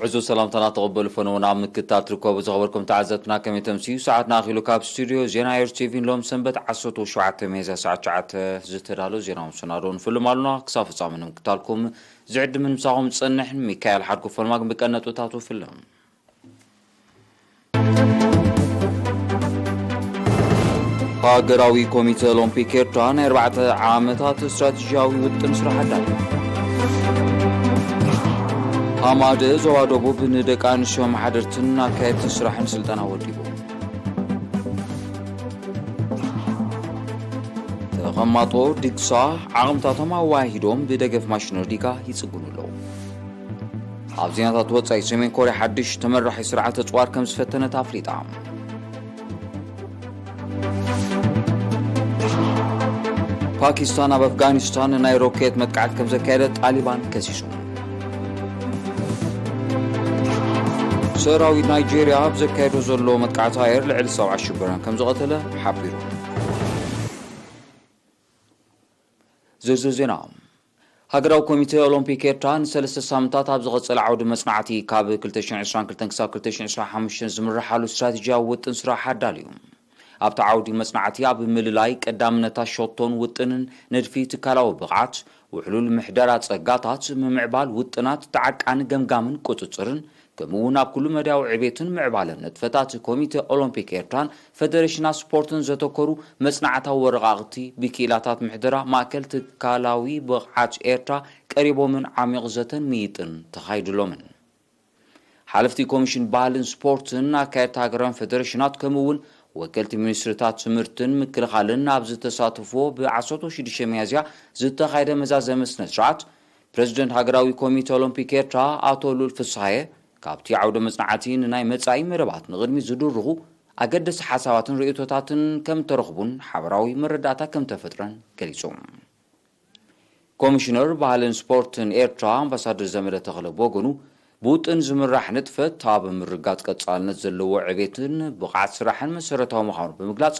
ዕዙዝ ሰላምታና ተቐበሉ ፈነውና ኣብ ምክትታል ትርከቡ ዝኸበርኩም ተዓዘብትና ከመይ ተምስዩ? ሰዓትና ኣኺሉ ካብ ስቱድዮ ዜና ኤር ቲቪን ሎም ሰንበት ዓሰርተ ሸውዓተ ሚያዝያ ሰዓት ትሽዓተ ዝተዳለወ ዜናዊ መሰናዶ ንፍልም ኣሉና። ክሳብ ፍጻመ ንምክታልኩም ዝዕድምን ምሳኹም ዝጸንሕን ሚካኤል ሓድጉ ፈንማግ ብቀን ነጥብታቱ ፍልም። ሃገራዊ ኮሚተ ኦሎምፒክ ኤርትራ ናይ ኣርባዕተ ዓመታት ስትራቴጂያዊ ውጥን ስራሕ ኣዳልዩ። ሃማደ ዞባ ደቡብ ንደቂ ኣንስትዮ መሓደርትን ኣካየድቲ ስራሕን ስልጠና ወዲቡ። ተቐማጦ ድግሳ ዓቕምታቶም ኣዋሂዶም ብደገፍ ማሽነሪ ዲጋ ይጽግኑ ኣለዉ። ኣብ ዜናታት ወጻኢ፣ ሰሜን ኮርያ ሓድሽ ተመራሒ ስርዓተ ጽዋር ከም ዝፈተነት ኣፍሊጣ። ፓኪስታን ኣብ ኣፍጋኒስታን ናይ ሮኬት መጥቃዕቲ ከም ዘካየደ ጣሊባን ከሲሱ። ሰራዊት ናይጄርያ ኣብ ዘካየዶ ዘሎ መጥቃዕቲ ኣየር ልዕሊ ሰብዓ ሽበራን ከም ዝቐተለ ሓቢሩ። ዝርዝር ዜና። ሃገራዊ ኮሚተ ኦሎምፒክ ኤርትራ ንሰለስተ ሳምንታት ኣብ ዝቐጸለ ዓውዲ መጽናዕቲ ካብ ክልተ ሽሕን ዕስራን ክልተን ክሳብ ክልተ ሽሕን ዕስራን ሓሙሽተን ዝምርሓሉ ስትራቴጂያዊ ውጥን ስራሕ ኣዳልዩ። ኣብቲ ዓውዲ መጽናዕቲ ኣብ ምልላይ ቀዳምነታት ሸቶን ውጥንን፣ ንድፊ ትካላዊ ብቕዓት፣ ውሕሉል ምሕደራ ጸጋታት፣ ምምዕባል ውጥናት፣ ተዓቃኒ ገምጋምን ቁጽጽርን፣ ከምኡ እውን ኣብ ኩሉ መዳያዊ ዕቤትን ምዕባለን ንጥፈታት ኮሚተ ኦሎምፒክ ኤርትራን ፈደሬሽናት ስፖርትን ዘተኮሩ መጽናዕታዊ ወረቓቕቲ ብክኢላታት ምሕደራ ማእከል ትካላዊ ብቕዓት ኤርትራ ቀሪቦምን ዓሚቕ ዘተን ምይጥን ተኻይዱሎምን። ሓለፍቲ ኮሚሽን ባህልን ስፖርትን፣ ኣካየድቲ ሃገራውያን ፈደሬሽናት፣ ከምኡ እውን ወከልቲ ሚኒስትሪታት ትምህርትን ምክልኻልን ኣብ ዝተሳተፍዎ፣ ብ ዓሰርተ ሽዱሽተ ሚያዝያ ዝተኻየደ መዛዘሚ ስነ ስርዓት፣ ፕሬዚደንት ሃገራዊ ኮሚተ ኦሎምፒክ ኤርትራ ኣቶ ልኡል ፍስሃየ፣ ካብቲ ዓውደ መጽናዕቲ ንናይ መጻኢ መደባት ንቕድሚት ዝድርኹ ኣገደስቲ ሓሳባትን ርእይቶታትን ከም ተረኽቡን ሓበራዊ መረዳእታ ከም ተፈጥረን ገሊጹ። ኮሚሽነር ባህልን ስፖርትን ኤርትራ ኣምባሳደር ዘመደ ተኽለ ብወገኑ፣ ብውጥን ዝምራሕ ንጥፈት ኣብ ምርጋጽ ቀጻልነት ዘለዎ ዕቤትን ብቕዓት ስራሕን መሰረታዊ ምዃኑ ብምግላጽ፣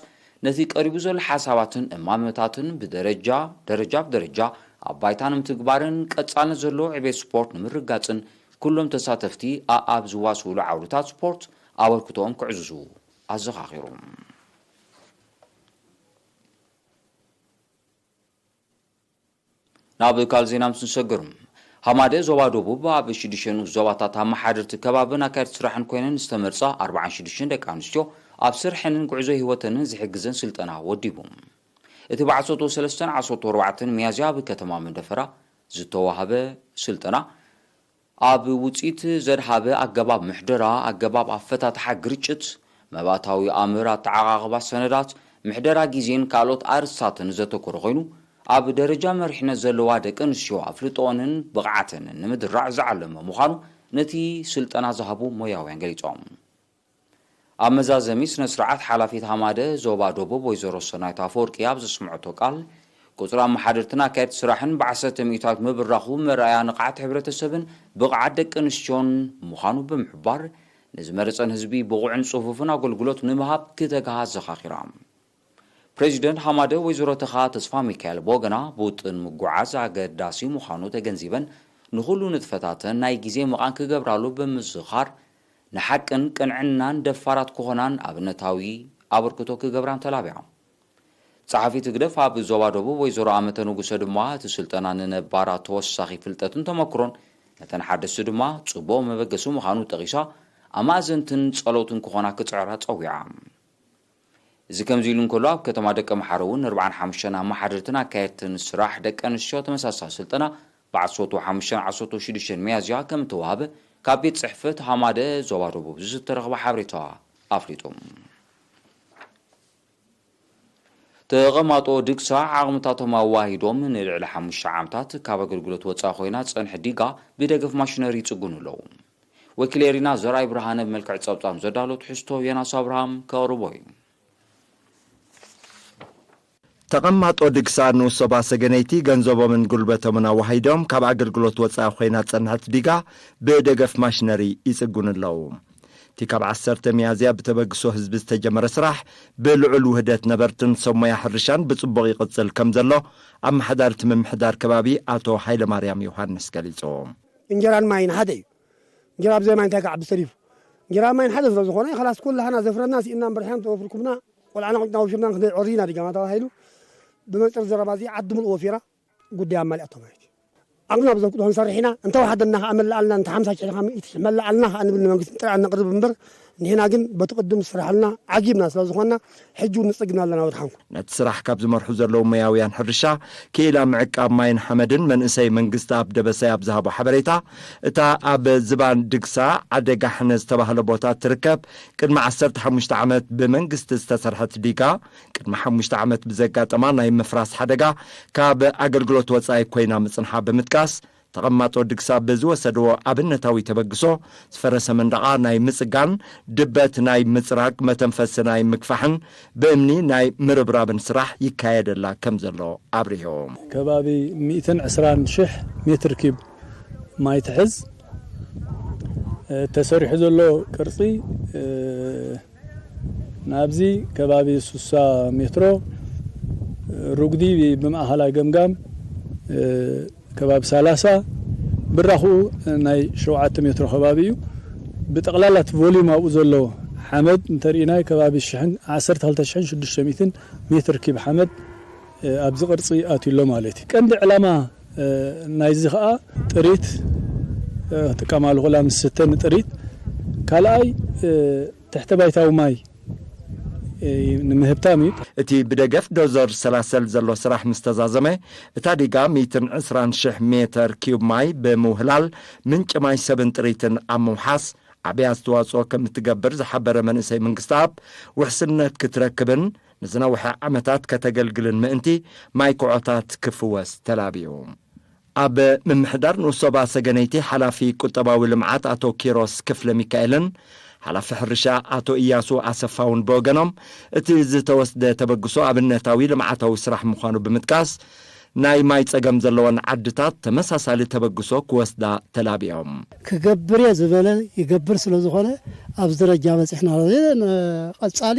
ነቲ ቀሪቡ ዘሎ ሓሳባትን እማመታትን ብደረጃ ደረጃ ብደረጃ ኣብ ባይታ ንምትግባርን ቀጻልነት ዘለዎ ዕቤት ስፖርት ንምርጋጽን ኩሎም ተሳተፍቲ ኣኣብ ዝዋስኡሉ ዓውድታት ስፖርት ኣበርክቶኦም ክዕዝዙ ኣዘኻኺሩ። ናብ ካልእ ዜና ምስ ንሰግር፣ ሃማደ ዞባ ደቡብ ኣብ ሽዱሽተ ንኡስ ዞባታት ኣመሓደርቲ ከባብን ኣካየድቲ ስራሕን ኮይነን ዝተመርጻ ኣርባዓን ሽዱሽተን ደቂ ኣንስትዮ ኣብ ስርሐንን ጉዕዞ ህይወተንን ዝሕግዘን ስልጠና ወዲቡ። እቲ ብ ዓሰርተ ሰለስተን ዓሰርተ ኣርባዕተን ሚያዝያ ኣብ ከተማ መንደፈራ ዝተዋህበ ስልጠና፣ ኣብ ውጽኢት ዘድሃበ ኣገባብ ምሕደራ፣ ኣገባብ ኣፈታትሓ ግርጭት፣ መባእታዊ ኣምር ኣተዓቓቕባ ሰነዳት፣ ምሕደራ ግዜን ካልኦት ኣርእስታትን ዘተኮረ ኮይኑ፣ ኣብ ደረጃ መሪሕነት ዘለዋ ደቂ ኣንስትዮ ኣፍልጦኦንን ብቕዓተንን ንምድራዕ ዝዓለመ ምዃኑ ነቲ ስልጠና ዝሃቡ ሞያውያን ገሊጾም። ኣብ መዛዘሚ ስነ ስርዓት፣ ሓላፊት ሃማደ ዞባ ደቡብ ወይዘሮ ሰናይት ኣፈወርቂ ኣብ ዘስምዐቶ ቃል፣ ቁጽሪ ኣመሓደርትን ኣካየድቲ ስራሕን ብዓሰርተ ሚእታዊት ምብራኹ መርኣያ ንቕዓት ሕብረተሰብን ብቕዓት ደቂ ኣንስትዮን ምዃኑ ብምሕባር፣ ንዝመረጸን ህዝቢ ብቑዕን ጽፉፍን ኣገልግሎት ንምሃብ ክተግሃ ኣዘኻኺራ። ፕሬዚደንት ሃማደ ወይዘሮ ተኻ ተስፋ ሚካኤል ብወገና፣ ብውጥን ምጉዓዝ ኣገዳሲ ምዃኑ ተገንዚበን፣ ንኹሉ ንጥፈታተን ናይ ግዜ ምቓን ክገብራሉ ብምዝኻር፣ ንሓቅን ቅንዕናን ደፋራት ክኾናን ኣብነታዊ ኣበርክቶ ክገብራን ተላቢዖም። ጸሓፊት ህግደፍ ኣብ ዞባ ደቡብ ወይዘሮ ኣመተ ንጉሰ ድማ፣ እቲ ስልጠና ንነባራት ተወሳኺ ፍልጠትን ተመክሮን፣ ነተን ሓደስቲ ድማ ጽቡቕ መበገሲ ምዃኑ ጠቒሳ፣ ኣማእዘንትን ጸለውትን ክኾና ክጽዕራ ጸዊዓ። እዚ ከምዚ ኢሉ እንከሎ፣ ኣብ ከተማ ደቀምሓረ እውን ኣርባዓን ሓሙሽተን ኣመሓደርትን ኣካየድትን ስራሕ ደቂ ኣንስትዮ ተመሳሳሊ ስልጠና ብ ዓሰርተ ሓሙሽተን ዓሰርተ ሽዱሽተን ሚያዝያ ከም እተዋህበ ካብ ቤት ጽሕፈት ሃማደ ዞባ ደቡብ ዝተረኽበ ሓበሬታ ኣፍሊጡ። ተቐማጦ ድግሳ ዓቕምታቶም ኣዋሂዶም ንልዕሊ ሓሙሽተ ዓመታት ካብ ኣገልግሎት ወጻኢ ኮይና ዝጸንሐት ዲጋ ብደገፍ ማሽነሪ ይጽግኑ ኣለዉ። ወኪል ኤሪና ዘርኣይ ብርሃነ ብመልክዕ ጸብጻብ ዘዳሎ ትሕዝቶ ዮናስ ኣብርሃም ከቕርቦ እዩ። ተቐማጦ ድግሳ ንኡስ ዞባ ሰገነይቲ ገንዘቦምን ጉልበቶምን ኣዋሂዶም ካብ ኣገልግሎት ወጻኢ ኮይና ዝጸንሐት ዲጋ ብደገፍ ማሽነሪ ይጽግኑ ኣለዉ። እቲ ካብ ዓሰርተ ሚያዝያ ብተበግሶ ህዝቢ ዝተጀመረ ስራሕ ብልዑል ውህደት ነበርትን ሰብ ሞያ ሕርሻን ብጽቡቕ ይቕጽል ከም ዘሎ ኣመሓዳሪ እቲ ምምሕዳር ከባቢ ኣቶ ሃይለማርያም ዮሃንስ ገሊጹ። እንጀራን ማይን ሓደ እዩ። ጌራ ብዘይ ማይ እንታይ ክዓቢ ሰሪፉ? ጌራ ማይ ሓደ ስለ ዝኾነ፣ ከላስ ኩላህና ዘፍረና ስኢንና እምበር፣ ሕና ተወፍርኩምና፣ ቆልዓና ቁጭና ወፊርና ክንደይ ዖሪና ዲጋማ ተባሂሉ፣ ብመንፅር ዘረባ እዚ ዓዲ ምልእ ወፊራ፣ ጉዳይ ኣማሊኣቶ ማለት እዩ። ዓቕምና ብዘፍቅዶ ክንሰርሕ ኢና፣ እንተወሓደና ከዓ መላኣልና፣ እንተ ሓምሳ ሽሕ ኢልካ፣ ሚእቲ ሽሕ መላኣልና ከዓ ንብል ንመንግስቲ ጥራሕ ነቕርብ እምበር፣ ንሕና ግን በቲ ቅድም ዝስራሓልና ዓጊብና ስለ ዝኾንና፣ ሕጂ እውን ንጽግና ኣለና ወድሓንኩም። ነቲ ስራሕ ካብ ዝመርሑ ዘለዉ ሞያውያን ሕርሻ፣ ክኢላ ምዕቃብ ማይን ሓመድን መንእሰይ መንግስቲ ኣብ ደበሳይ ኣብ ዝሃቦ ሓበሬታ፣ እታ ኣብ ዝባን ድግሳ ዓደ ጋሕነ ዝተባህለ ቦታ ትርከብ፣ ቅድሚ ዓሰርተ ሓሙሽተ ዓመት ብመንግስቲ ዝተሰርሐት ዲጋ፣ ቅድሚ ሓሙሽተ ዓመት ብዘጋጠማ ናይ ምፍራስ ሓደጋ ካብ ኣገልግሎት ወጻኢ ኮይና ምጽንሓ ብምጥቃስ፣ ተቐማጦ ድግሳ ብዝወሰድዎ ኣብነታዊ ተበግሶ፣ ዝፈረሰ መንደቓ ናይ ምጽጋን፣ ድበት ናይ ምጽራግ፣ መተንፈሲ ናይ ምግፋሕን ብእምኒ ናይ ምርብራብን ስራሕ ይካየደላ ከም ዘሎ ኣብሪሆም። ከባቢ ሚእትን ዕስራን ሽሕ ሜትር ኪብ ማይ ትሕዝ። እ፣ ተሰሪሑ ዘሎ ቅርጺ፣ እ፣ ናብዚ ከባቢ ሱሳ ሜትሮ፣ እ፣ ሩጉዲ ብማእኸላይ ገምጋም፣ እ፣ ከባቢ ሰላሳ፣ ብራኽኡ ናይ ሸውዓተ ሜትሮ ከባቢ እዩ። ብጠቕላላ እቲ ቮሊዩም ኣብኡ ዘሎ ሓመድ እንተርኢናይ ከባቢ ሽሕን ዓሰርተ ክልተ ሽሕን ሽዱሽተ ሚእትን ሜትር ኪብ ሓመድ፣ እ፣ ኣብዚ ቅርጺ ኣትዩ ኣሎ ማለት እዩ። ቀንዲ ዕላማ፣ እ፣ ናይዚ ኸኣ ጥሪት፣ እ፣ ክጥቀማሉ ክእላ ምስ ስተ ንጥሪት፣ ካልኣይ፣ እ፣ ትሕተ ባይታዊ ማይ፣ እ፣ ንምህብታም እዩ። እቲ ብደገፍ ዶዘር ዝሰላሰል ዘሎ ስራሕ ምስ ተዛዘመ፣ እታ ዲጋ ሚእትን ዕስራን ሽሕ ሜተር ኪዩብ ማይ ብምውህላል፣ ምንጪ ማይ ሰብን ጥሪትን ኣብ ምውሓስ ዓቢ ኣስተዋጽኦ ከም እትገብር ዝሓበረ መንእሰይ መንግስተኣብ፣ ውሕስነት ክትረክብን ንዝነውሐ ዓመታት ከተገልግልን ምእንቲ፣ ማይ ኩዖታት ክፍወስ ተላብዩ። ኣብ ምምሕዳር ንኡስ ዞባ ሰገነይቲ ሓላፊ ቁጠባዊ ልምዓት ኣቶ ኪሮስ ክፍለ ሚካኤልን ሓላፊ ሕርሻ ኣቶ ኢያሱ ኣሰፋውን ብወገኖም፣ እቲ ዝተወስደ ተበግሶ ኣብነታዊ ልምዓታዊ ስራሕ ምዃኑ ብምጥቃስ፣ ናይ ማይ ጸገም ዘለወን ዓድታት ተመሳሳሊ ተበግሶ ክወስዳ ተላቢዮም። ክገብር እየ ዝበለ ይገብር ስለ ዝኾነ፣ ኣብዚ ደረጃ በጺሕና። ንቐጻሊ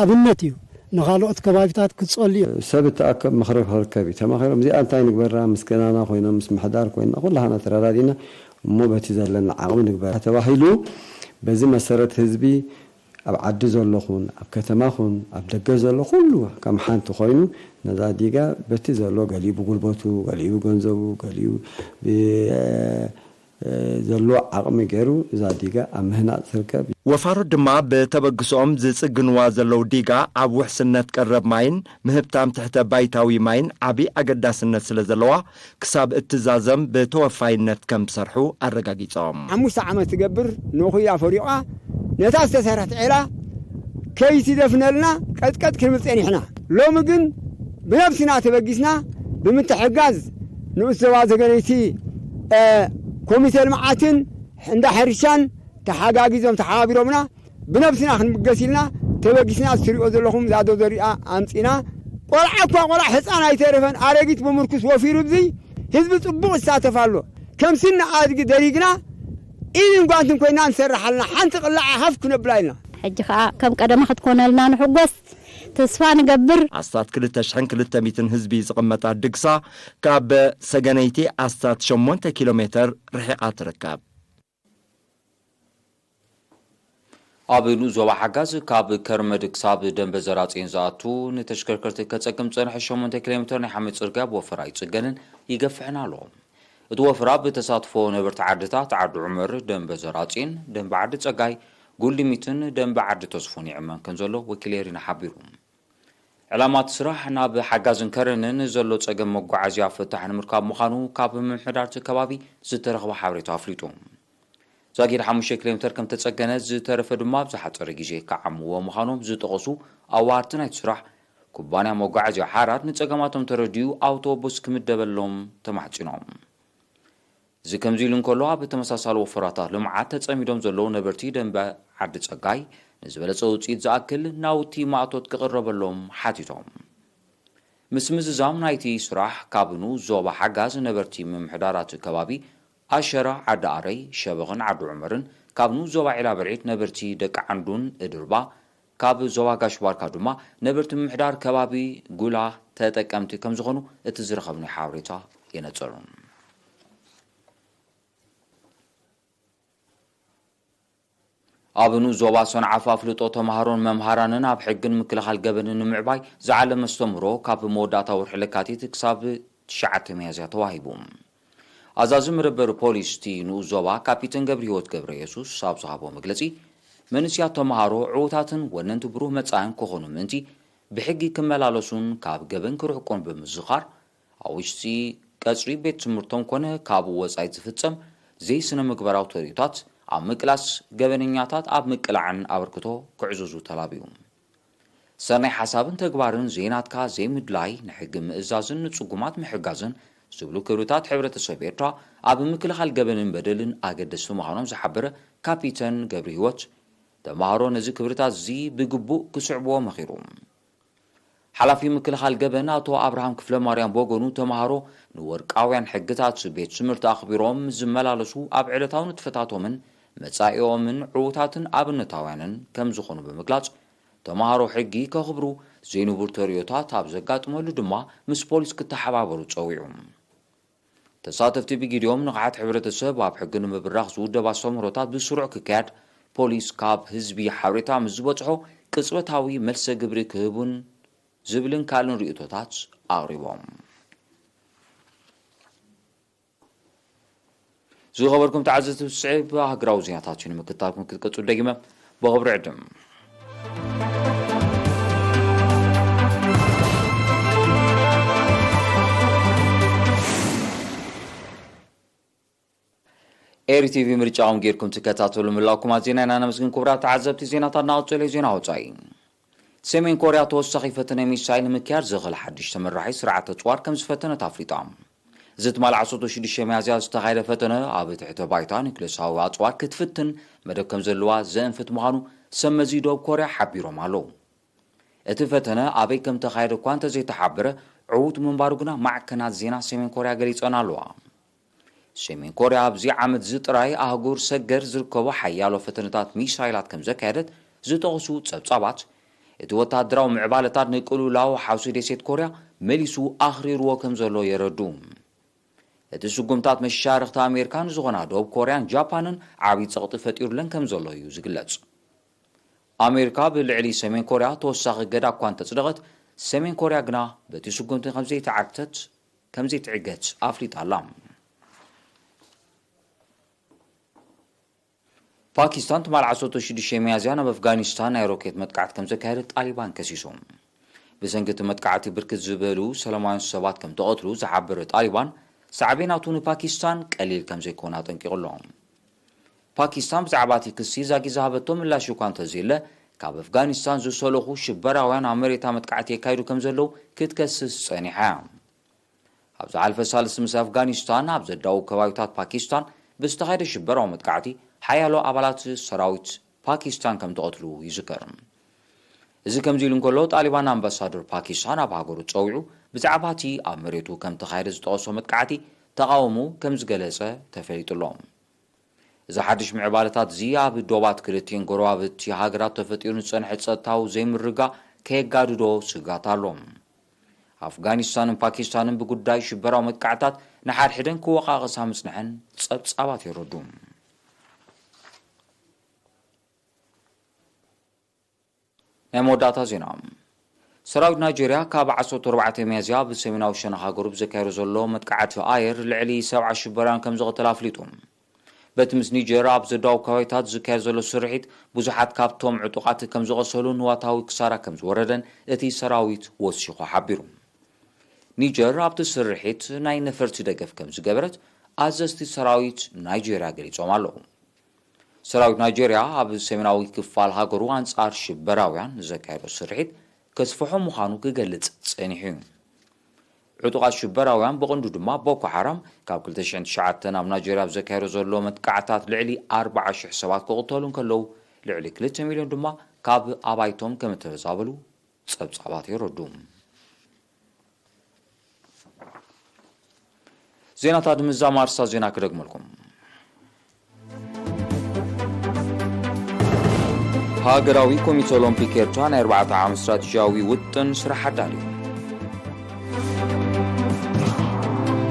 ኣብነት እዩ፣ ንኻልኦት ከባቢታት ክጸሉ እዩ። ሰብ እተኣከብ ምኽሪ ክርከብ እዩ። ተማኺሮም፣ እዚኣ እንታይ ንግበራ፣ ምስ ገናና ኮይኖም፣ ምስ ምሕዳር ኮይና፣ ኩላህና ተረዳዲና፣ እሞ በቲ ዘለና ዓቕሚ ንግበራ ተባሂሉ፣ በዚ መሰረት ህዝቢ ኣብ ዓዲ ዘሎ ኹን፣ ኣብ ከተማ ኹን፣ ኣብ ደገ ዘሎ ኩሉ ከም ሓንቲ ኮይኑ፣ ነዛ ዲጋ በቲ ዘሎ፣ ገሊኡ ብጉልበቱ፣ ገሊኡ ብገንዘቡ፣ ገሊኡ ብ-፣ ዘሎ ዓቕሚ ገይሩ እዛ ዲጋ ኣብ ምህናጽ ትርከብ። ወፋሩ ድማ ብተበግሶኦም ዝጽግንዋ ዘለዉ ዲጋ ኣብ ውሕስነት ቀረብ ማይን ምህብታም ትሕተ ባይታዊ ማይን ዓቢ ኣገዳስነት ስለ ዘለዋ፣ ክሳብ እትዛዘም ብተወፋይነት ከም ዝሰርሑ ኣረጋጊጾም። ሓሙሽተ ዓመት ትገብር ንኹያ ፈሪቓ ነታ ዝተሰርሐት ዒላ ከይትደፍነልና ቀጥቀጥ ክንብል ጸኒሕና። ሎሚ ግን ብነብስና ተበጊስና ብምትሕጋዝ ንኡስ ዞባ ዘገነይቲ፣ እ፣ ኮሚቴ ልምዓትን እንዳ ሕርሻን ተሓጋጊዞም ተሓባቢሮምና ብነብስና ክንብገስ ኢልና ተበጊስና እትሪኦ ዘለኹም እዛ ዶዘር እያ ኣምጺና። ቆልዓ እኳ ቆልዓ ህፃን ኣይተረፈን ኣረጊት ብምርኩስ ወፊሩ ብዚ ህዝቢ ጽቡቕ ይሳተፍ ኣሎ። ከም ስኒ ኣድጊ ደሪግና ኢድን ጓንትን ኮይና ንሰርሕ ኣለና። ሓንቲ ቅላዕ ሃፍ ክነብላ ኢልና። ሕጂ ኸኣ ከም ቀደማ ክትኮነልና ንሕጎስ፣ ተስፋ ንገብር። ኣስታት ክልተ ሽሕን ክልተ ሚእትን ህዝቢ ዝቕመጣ ድግሳ ካብ ሰገነይቲ ኣስታት ሸሞንተ ኪሎ ሜተር ርሒቓ ትርከብ። ኣብ ንኡስ ዞባ ሓጋዝ ካብ ከርመድ ክሳብ ደንበ ዘራጽዮን ዝኣቱ ንተሽከርከርቲ ከጸግም ዝጸንሐ ሸሞንተ ኪሎ ሜተር ናይ ሓመድ ጽርግያ ብወፈራ ይጽገንን ይገፍሕን ኣሎ። እቲ ወፈራ ብተሳትፎ ነበርቲ ዓድታት ዓዲ ዑመር፣ ደንበ ዘራጽዮን፣ ደንበ ዓዲ ጸጋይ፣ ጉልድሚትን ደንበ ዓዲ ተስፎን ይዕመን ከም ዘሎ ወኪል ኤሪና ሓቢሩ። ዕላማ እቲ ስራሕ ናብ ሓጋዝን ከረንን ዘሎ ጸገም መጓዓዝያ ፍታሕ ንምርካብ ምዃኑ ካብ ምምሕዳር እቲ ከባቢ ዝተረኽበ ሓበሬታ ኣፍሊጡ። ዛጊድ ሓሙሽተ ኪሎ ሜተር ከም ተጸገነ፣ ዝተረፈ ድማ ኣብ ዝሓጸረ ግዜ ክዓምዎ ምዃኖም ዝጠቐሱ ኣዋሃድቲ ናይቲ ስራሕ፣ ኩባንያ መጓዓዝያ ሓራድ ንጸገማቶም ተረዲኡ ኣውቶቡስ ክምደበሎም ተማሕጺኖም። እዚ ከምዚ ኢሉ እንከሎ፣ ኣብ ተመሳሳሊ ወፈራታት ልምዓት ተጸሚዶም ዘለዉ ነበርቲ ደንበ ዓዲ ጸጋይ፣ ንዝበለጸ ውጽኢት ዝኣክል ናውቲ ማእቶት ክቕረበሎም ሓቲቶም። ምስ ምዝዛም ናይቲ ስራሕ፣ ካብ ንኡስ ዞባ ሓጋዝ ነበርቲ ምምሕዳራት ከባቢ ኣሸራ፣ ዓዲ ኣረይ፣ ሸበኽን ዓዲ ዑመርን፣ ካብ ንኡስ ዞባ ዒላ ብርዒድ ነበርቲ ደቂ ዓንዱን እድርባ፣ ካብ ዞባ ጋሽ ባርካ ድማ ነበርቲ ምምሕዳር ከባቢ ጉላ ተጠቀምቲ ከም ዝኾኑ እቲ ዝረኸብናዮ ሓበሬታ የነጽር። ኣብ ንኡስ ዞባ ሰንዓፈ ኣፍልጦ ተምሃሮን መምሃራንን ኣብ ሕግን ምክልኻል ገበንን ንምዕባይ ዝዓለመ ኣስተምህሮ ካብ መወዳእታ ወርሒ ለካቲት ክሳብ ትሽዓተ ሚያዝያ ተዋሂቡ። ኣዛዚ መደበር ፖሊስ እቲ ንኡስ ዞባ ካፒተን ገብረህይወት ገብረየሱስ ኣብ ዝሃቦ መግለጺ፣ መንእስያት ተምሃሮ ዕዉታትን ወነንቲ ብሩህ መጻኢን ክኾኑ ምእንቲ ብሕጊ ክመላለሱን ካብ ገበን ክርሕቁን ብምዝኻር፣ ኣብ ውሽጢ ቀጽሪ ቤት ትምህርቶም ኮነ ካብኡ ወጻኢ ዝፍጸም ዘይስነ ምግባራዊ ተርእዮታት ኣብ ምቅላስ ገበነኛታት ኣብ ምቅላዕን ኣበርክቶ ክዕዝዙ ተላብዩ። ሰናይ ሓሳብን ተግባርን ዘይናትካ ዘይምድላይ ንሕጊ ምእዛዝን ንጽጉማት ምሕጋዝን ዝብሉ ክብርታት ሕብረተሰብ ኤርትራ ኣብ ምክልኻል ገበንን በደልን ኣገደስቲ ምዃኖም ዝሓበረ ካፒተን ገብረህይወት፣ ተምሃሮ ነዚ ክብርታት እዚ ብግቡእ ክስዕብዎ መኺሩ። ሓላፊ ምክልኻል ገበን ኣቶ ኣብርሃም ክፍለማርያም ብወገኑ፣ ተምሃሮ ንወርቃውያን ሕግታት ቤት ትምህርቲ ኣኽቢሮም ዝመላለሱ፣ ኣብ ዕለታዊ ንጥፈታቶምን መጻኢኦምን ዕዉታትን ኣብነታውያንን ከም ዝኾኑ ብምግላጽ፣ ተምሃሮ ሕጊ ከኽብሩ፣ ዘይንቡር ተርእዮታት ኣብ ዘጋጥመሉ ድማ ምስ ፖሊስ ክተሓባበሩ ጸዊዑ። ተሳተፍቲ ብግዲኦም፣ ንቕሓት ሕብረተሰብ ኣብ ሕጊ ንምብራኽ ዝውደብ ኣስተምህሮታት ብስሩዕ ክካየድ፣ ፖሊስ ካብ ህዝቢ ሓበሬታ ምስ ዝበጽሖ ቅጽበታዊ መልሰ ግብሪ ክህቡን ዝብልን ካልእን ርእይቶታት ኣቕሪቦም። ዝኸበርኩም ተዓዘብቲ፣ ብስዕብ ሃገራዊ ዜናታት እዩ ንምክትታልኩም ክትቀጽሉ ደጊመ ብኽብሪ ዕድም። ኤሪ ቲቪ ምርጫኹም ጌርኩም ትከታተሉ ምህላውኩም ኣዚና ኢና ነመስግን። ክቡራት ተዓዘብቲ፣ ዜናታት እናቐጸለ እዩ። ዜና ወጻኢ። ሰሜን ኮርያ ተወሳኺ ፈተነ ሚሳይል ንምክያድ ዘኽእል ሓድሽ ተመራሒ ስርዓት ኣጽዋር ከም ዝፈተነት ኣፍሊጣ። እዚ ትማሊ ዓሰርተ ሽዱሽተ ሚያዝያ ዝተኻየደ ፈተነ፣ ኣብ ትሕተ ባይታ ኒውክሌሳዊ ኣጽዋር ክትፍትን መደብ ከም ዘለዋ ዘእንፍት ምዃኑ ሰብ መዚ ደቡብ ኮርያ ሓቢሮም ኣለዉ። እቲ ፈተነ ኣበይ ከም ተኻየደ እኳ እንተዘይተሓበረ፣ ዕዉት ምንባሩ ግና ማዕከናት ዜና ሰሜን ኮርያ ገሊጸን ኣለዋ። ሰሜን ኮርያ ኣብዚ ዓመት እዚ ጥራይ ኣህጉር ሰገር ዝርከቡ ሓያሎ ፈተነታት ሚሳይላት ከም ዘካየደት ዝጠቕሱ ጸብጻባት፣ እቲ ወተሃደራዊ ምዕባለታት ንቅልውላው ሓውሲ ደሴት ኮርያ መሊሱ ኣኽሪርዎ ከም ዘሎ የረዱ። እቲ ስጉምታት መሻርኽቲ ኣሜሪካ ንዝኾና ደቡብ ኮርያን ጃፓንን ዓብዪ ጸቕጢ ፈጢሩለን ከም ዘሎ እዩ ዝግለጽ። ኣሜሪካ ብልዕሊ ሰሜን ኮርያ ተወሳኺ እገዳ እኳ እንተጽደቐት፣ ሰሜን ኮርያ ግና በቲ ስጉምቲ ከም ዘይተዓግተት ከም ዘይትዕገት ኣፍሊጣ ኣላ። ፓኪስታን ትማል ዓሰርተ ሽዱሽተ ሚያዝያ ናብ ኣፍጋኒስታን ናይ ሮኬት መጥቃዕቲ ከም ዘካየደት ጣሊባን ከሲሱ። ብሰንኪ እቲ መጥቃዕቲ ብርክት ዝበሉ ሰላማውያን ሰባት ከም ተቐትሉ ዝሓበረ ጣሊባን፣ ሳዕቤናቱ ንፓኪስታን ቀሊል ከም ዘይኮነ ኣጠንቂቑ ኣሎ። ፓኪስታን ብዛዕባ እቲ ክሲ ዛጊ ዝሃበቶ ምላሽ እኳ እንተዘየለ፣ ካብ ኣፍጋኒስታን ዝሰለኹ ሽበራውያን ኣብ መሬታ መጥቃዕቲ የካይዱ ከም ዘለዉ ክትከስስ ጸኒሓ እያ። ኣብ ዝሓለፈ ሳልስቲ ምስ ኣፍጋኒስታን ኣብ ዘዳዉ ከባቢታት ፓኪስታን ብዝተኻየደ ሽበራዊ መጥቃዕቲ ሓያሎ ኣባላት ሰራዊት ፓኪስታን ከም ተቐትሉ ይዝከር። እዚ ከምዚ ኢሉ እንከሎ፣ ጣሊባን ኣምባሳደር ፓኪስታን ኣብ ሃገሩ ጸዊዑ ብዛዕባ እቲ ኣብ መሬቱ ከም ተኻየደ ዝጠቐሶ መጥቃዕቲ ተቓውሞ ከም ዝገለጸ ተፈሊጡ ኣሎ። እዚ ሓድሽ ምዕባለታት እዚ ኣብ ዶባት ክልቲኤን ጎረባብቲ ሃገራት ተፈጢሩ ንዝጸንሐ ጸጥታዊ ዘይምርግጋእ ከየጋድዶ ስግኣት ኣሎ። ኣፍጋኒስታንን ፓኪስታንን ብጉዳይ ሽበራዊ መጥቃዕታት ንሓድሕደን ክወቓቐሳ ምጽንሐን ጸብጻባት የረዱ። ናይ መወዳእታ ዜና። ሰራዊት ናይጄርያ ካብ ዓሰርተ ኣርባዕተ ሚያዝያ ኣብ ሰሜናዊ ሸነኽ ሃገሩ ብዘካየዶ ዘሎ መጥቃዕቲ ኣየር ልዕሊ ሰብዓ ሽበራውያን ከም ዝቐተለ ኣፍሊጡ። በቲ ምስ ኒጀር ኣብ ዘዳውብ ከባቢታት ዝካየድ ዘሎ ስርሒት፣ ብዙሓት ካብቶም ዕጡቓት ከም ዝቐሰሉን ንዋታዊ ክሳራ ከም ዝወረደን እቲ ሰራዊት ወሲኹ ሓቢሩ። ኒጀር ኣብቲ ስርሒት ናይ ነፈርቲ ደገፍ ከም ዝገበረት ኣዘዝቲ ሰራዊት ናይጄርያ ገሊጾም ኣለዉ። ሰራዊት ናይጄርያ ኣብ ሰሜናዊ ክፋል ሃገሩ ኣንጻር ሽበራውያን ዘካየዶ ስርሒት ከስፍሖ ምዃኑ ክገልጽ ጸኒሑ እዩ። ዕጡቓት ሽበራውያን፣ ብቐንዱ ድማ ቦኮ ሓራም፣ ካብ ክልተ ሽሕን ትሽዓተን ኣብ ናይጄርያ ኣብ ዘካየዶ ዘሎ መጥቃዕታት ልዕሊ ኣርባዓ ሽሕ ሰባት ክቕተሉ እንከለዉ፣ ልዕሊ ክልተ ሚልዮን ድማ ካብ ኣባይቶም ከም እተመዛበሉ ጸብጻባት የረዱ። ዜናታት ምዛም ኣርሳ ዜና ክደግመልኩም። ሃገራዊ ኮሚተ ኦሎምፒክ ኤርትራ ናይ ኣርባዕተ ዓመት ስትራቴጂያዊ ውጥን ስራሕ ኣዳልዩ።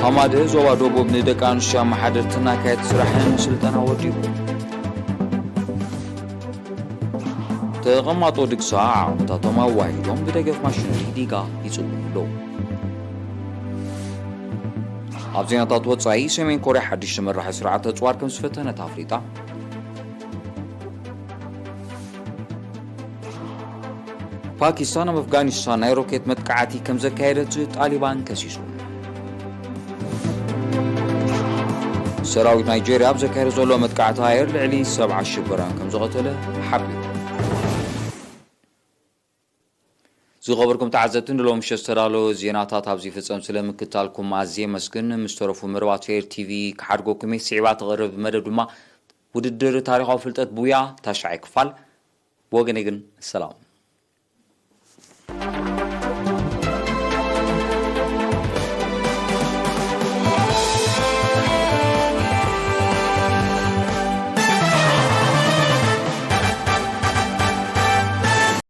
ሃማደ ዞባ ደቡብ ንደቂ ኣንስትዮ ኣመሓደርትን ኣካየድቲ ስራሕን ስልጠና ወዲቡ። ተቐማጦ ድግሳ ዓቕምታቶም ኣዋሂዶም ብደገፍ ማሽነሪ ዲጋ ይጽውዑ ኣለዉ። ኣብ ዜናታት ወጻኢ፣ ሰሜን ኮርያ ሓድሽ ተመራሒ ስርዓት ኣጽዋር ከም ዝፈተነት ኣፍሊጣ። ፓኪስታን ኣብ ኣፍጋኒስታን ናይ ሮኬት መጥቃዕቲ ከም ዘካየደት ጣሊባን ከሲሱ። ሰራዊት ናይጄርያ ኣብ ዘካየደ ዘሎ መጥቃዕቲ ኣየር ልዕሊ ሰብዓ ሽበራውያን ከም ዝቐተለ ሓቢሩ። ዝኸበርኩም ተዓዘብቲ፣ ንሎሚ ምሸት ዝተዳለወ ዜናታት ኣብዚ ይፍጸም። ስለ ምክታልኩም ኣዝየ የመስግን። ምስ ተረፉ መርባት ፌር ቲቪ ክሓድጎኩም እየ። ስዒባ ትቐርብ መደብ ድማ ውድድር ታሪኻዊ ፍልጠት ቡያ ታሽዓይ ክፋል። ብወገነይ ግን ሰላም።